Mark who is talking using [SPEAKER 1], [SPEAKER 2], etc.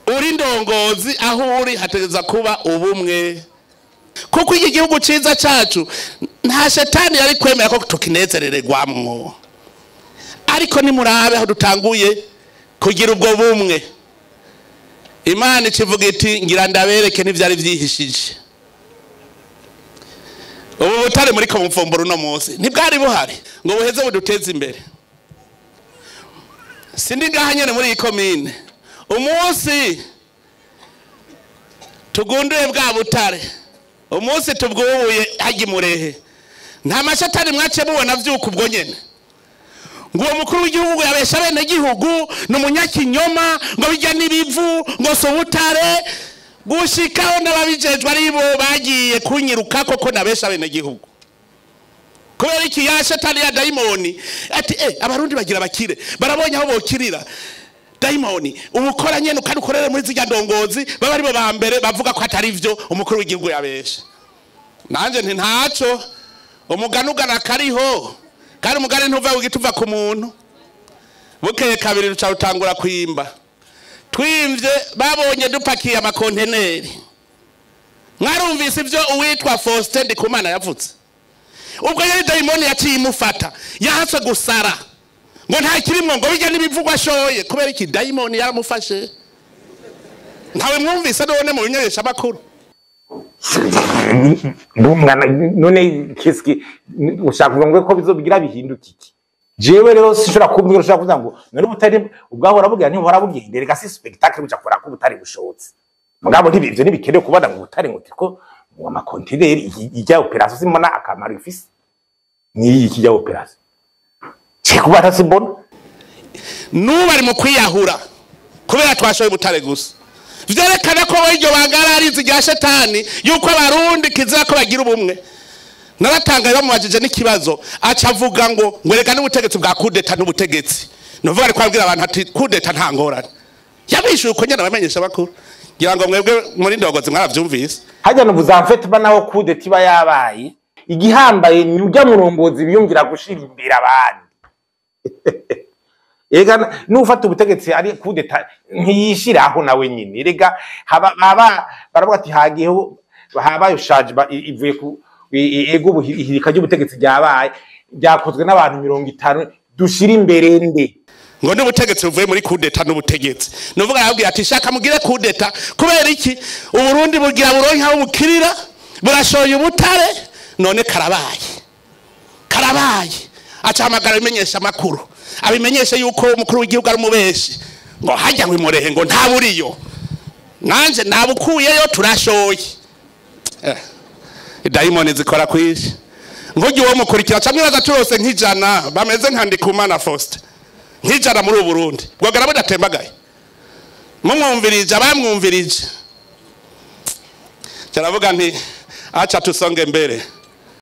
[SPEAKER 1] Uri ndongozi aho uri hategeza kuba ubumwe, kuko iki gihugu ciza cacu nta shetani yari kwemera ko tukinezerererwamwo. Ariko nimurabe aho dutanguye kugira ubwo bumwe, Imana ikivuga iti ngira ndabereke n'ivyari vyihishije. Ubu butare muri ko mumfumbura uno munsi ntibwari buhari ngo buheze buduteze imbere. Sindi ngaha nyene muri iyi komine, umunsi tugunduye bwa butare, umunsi tubwubuye hajya Murehe, nta mashatani mwace mubona vyuko ubwo nyene ngo uwo mukuru w'igihugu yabesha bene gihugu ni umunyakinyoma, ngo bijya n'ibivu, ngo si ubutare. Gushikaho n'ababijejwe aribo bagiye kunyiruka koko nabesha bene gihugu. Kubera iki? Ya shetani ya dayimoni ati abarundi bagira bakire, barabonye aho bokirira. Dayimoni ubukora nyene kandi ukorere muri zirya ndongozi baba aribo ba mbere bavuga ko atari vyo umukuru w'igihugu yabesha. Nanje nti ntaco, umugani ugana kariho kandi umugani ntuva ugituva ku muntu. Bukeye kabiri ruca rutangura kwimba, twimvye babonye dupakiye amakonteneri. Mwarumvise ivyo uwitwa Faustin Ndikumana yavuze. Ubwo yari dayimoni yaciye imufata, yahatse gusara ngo nta kirimwo, ngo bijya n'ibivugwa ashoye. Kubera iki? Dayimoni yaramufashe. Ntawe mwumvise none mu bimenyesha makuru.
[SPEAKER 2] Ndumwana none kiski ushaka kuvuga ngo ko bizobigira bihinduka iki? Jewe rero sinshobora kumbwira, ushaka kuvuga ngo none ubutari ubwahora bugira ntihora bugenda, reka si spectacle buca kora ko ubutari bushotse. Mugabo ntibivyo ntibikenewe kubona ngo ubutare ngo tiko ngo amakontineri ijya operation simbona akamaro ifise. Ni iki ijya operation? Cye kuba atasimbona.
[SPEAKER 1] Nubu ari mu kwiyahura kubera twashoye ubutare gusa. Vyerekana ko iryo banga ari rya shetani yuko abarundi kizira ko bagira ubumwe. Naratangaye bamubajije n'ikibazo aca avuga ngo ngwereka n'ubutegetsi bwa kudeta n'ubutegetsi. Nuvuga ari kwabwira abantu ati kudeta nta ngorane. Yabishuye uko nyene abamenyesha bakuru. Ngira ngo mwebwe muri ndongozi mwaravyumvise.
[SPEAKER 2] Hajya nuvuza mfete ba naho kudeta iba yabaye, igihambaye ni ujya murongozi biyumvira gushira imbere abandi. Ega nufata ubutegetsi ari kudeta ntiyishiraho nawe nyine. Erega haba baravuga ati hagiyeho habaye charge ivuye ku ego ihirika ry'ubutegetsi ryabaye ryakozwe n'abantu 50 dushira imbere nde
[SPEAKER 1] ngo n'ubutegetsi buvuye muri kudeta n'ubutegetsi. Nuvuga arabwira ati shaka mugire kudeta kubera iki? Uburundi bugira buronke aho bukirira, burashoye ubutare none karabaye. Karabaye. Acahamagara ibimenyesha makuru, abimenyeshe yuko umukuru w'igihugu ari umubeshi, ngo hajya ngo Imurehe ngo nta buriyo, nanje nabukuyeyo turashoye. Dayimoni zikora kwishi. Ngogi wo mukurikira camwe baza turose nk'ijana bameze nka Ndikumana Faustin nk'ijana muri Burundi bwagara budatembagaye. Mumwumvirije abamwumvirije. Caravuga nti acha tusonge mbere.